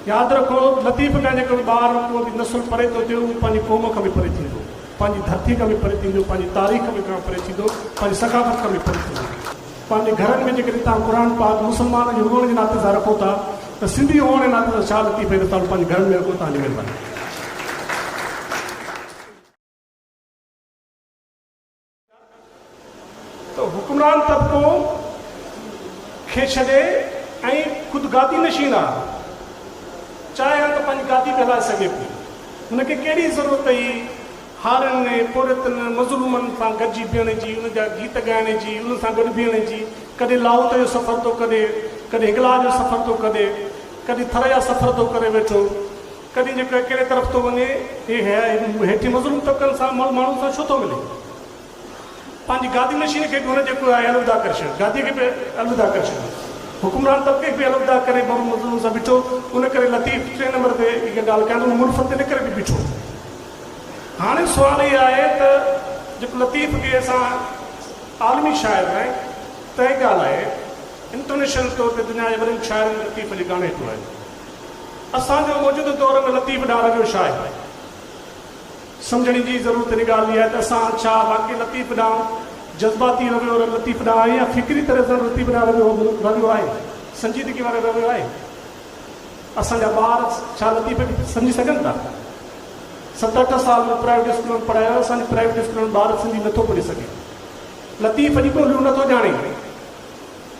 ياد رکو لطيف کان جيڪو به ٻار ڪو به نسل پري ٿو ٿئي اهو پنهنجي قوم کان به پري ٿيندو، پنهنجي ڌرتي کان به پري ٿيندو، پنهنجي تاريخ به کان پري ٿيندو، پنهنجي ثقافت کان به پري ٿيندو. پنهنجي گهرن ۾ جيڪڏهن توهان قرآن پاڪ مسلمان جي هئڻ جي ناتي سان رکو ٿا ته سنڌي هئڻ جي ناتي سان شاهه لطيف جو رسالو پنهنجي گهرن ۾ رکو توهان جي مهرباني. ته حڪمران طبقو کي ڇڏي ۽ خود گادي نشين آ چاهي ها ته پنهنجي گادي به هلائي سگهي پئي هن کي ڪهڙي ضرورت هئي هارين ۽ پورهيتن مظلومن سان گڏجي بيهڻ جي انهن جا گيت ڳائڻ جي انهن سان گڏ بيهڻ جي ڪڏهن لاهوت جو سفر ٿو ڪڏي ڪڏهن هنگلاج جو سفر ٿو ڪڏي ڪڏهن ٿر جا سفر ٿو ڪري ويٺو ڪڏهن جيڪو ڪهڙي طرف ٿو وڃي هي هيٺين مظلوم طبقن سان ماڻهن سان ڇو ٿو ملي. پنهنجي گادي نشين کي به هن جيڪو آهي الوداع ڪري ڇڏيو، گاديء کي به الوداع ڪري ڇڏيو، حڪمران طبقي کي به الوداع ڪري بابو مظلوم سان بيٺو، ان ڪري لطيف ٽئين نمبر تي اها ڳالهه ڪيان ته هو منفرد ان ڪري به بيٺو. هاڻي سوال اهي آهي ته جيڪو لطيف کي اسان عالمي شاعر ۽ طئي ڳالهه آهي انٽرنيشنل طور تي دنيا جي وڏن شاعرن ۾ لطيف جي ڳاڻيٽو آهي. اسان جو موجوده دور ۾ لطيف ڏانهن رويو ڇا آهي؟ سمجهڻ جي ضرورت ان ڳالهه جي آهي ته اسان ڇا واقعي لطيف ڏانهن جذباتي رويو لطيف ڏانهن آهي يا فڪري طرح سان لطيف ڏانهن رويو آهي، سنجيدگي وارو رويو آهي؟ اسان جا ٻار ڇا لطيف کي سمجهي سگهن ٿا؟ ست اٺ سال مون پرائيويٽ اسڪولن ۾ پڙهايو، اسان جي پرائيويٽ اسڪولن ۾ ٻار سنڌي نٿو پڙهي سگهي، لطيف جي ٻوليون نٿو ڄاڻي،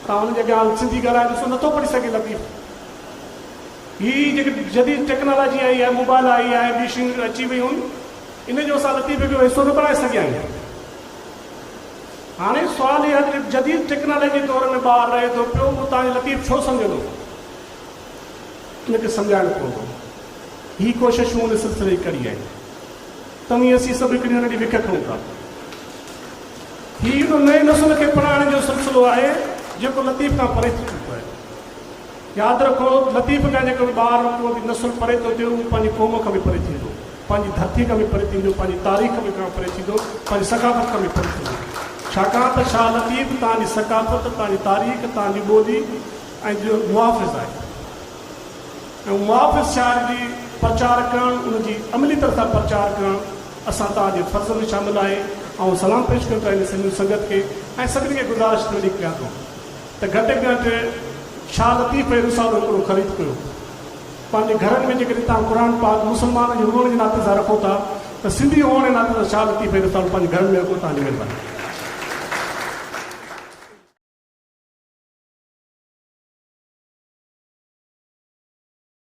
توهان ان جي اڳيان سنڌي ڳالهائي ڏسو نٿو پڙهي سگهي لطيف. هي جيڪي جديد ٽيڪنالاجي آئي آهي، موبائل آئي آهي، ٻيون شيون اچي ويون آهن، ان جو اسان لطيفي جو حصو نه بڻائي سگهيا آهيون. هاڻي سوال اهو آهي ته جديد ٽيڪنالاجي جي دور ۾ ٻار رهي ٿو پيو، اهو توهان جي لطيف ڇو سمجهندو؟ ان کي سمجهائڻو پوندو. هي ڪوششون ان سلسلي جي ڪڙي آهن. توهين اسين سڀ هڪڙي ننڍي وک کڻون ٿا. هي ان نئين نسل کي پڙهائڻ جو سلسلو آهي، جيڪو لطيف کان پري ٿي چڪو آهي. ياد رکو لطيف کان جيڪو به ٻار ڪو به نسل پري ٿو ٿئي اهو پنهنجي قوم کان به پري ٿيندو، پنهنجي ڌرتي کان به پري ٿيندو، پنهنجي تاريخ به کان پري ٿيندو، پنهنجي ثقافت کان به پري ٿيندو. ڇاڪاڻ ته شاهه لطيف توهان جي ثقافت، توهان جي تاريخ، توهان جي ٻولي ۽ جو محافظ آهي ۽ محافظ شاعر جي پرچار ڪرڻ ان جي عملي طرح سان پرچار ڪرڻ اسان توهان جي فرض ۾ شامل آهي. آئون سلام پيش ڪريان ٿو هن سنڌي سنگت کي ۽ سڀني کي گذارش ٿي وڃي ڪيان ٿو. ته گهٽ ۾ گهٽ شاهه لطيف جو رسالو هڪڙو خريد ڪيو. پنهنجي گهرن ۾ جيڪڏهن توهان قرآن پاڪ مسلمان جي هئڻ جي ناتي سان رکو ٿا ته سنڌي هئڻ جي ناتي سان شاهه لطيف جو رسالو پنهنجي گهرن ۾ رکو توهان جي مهرباني.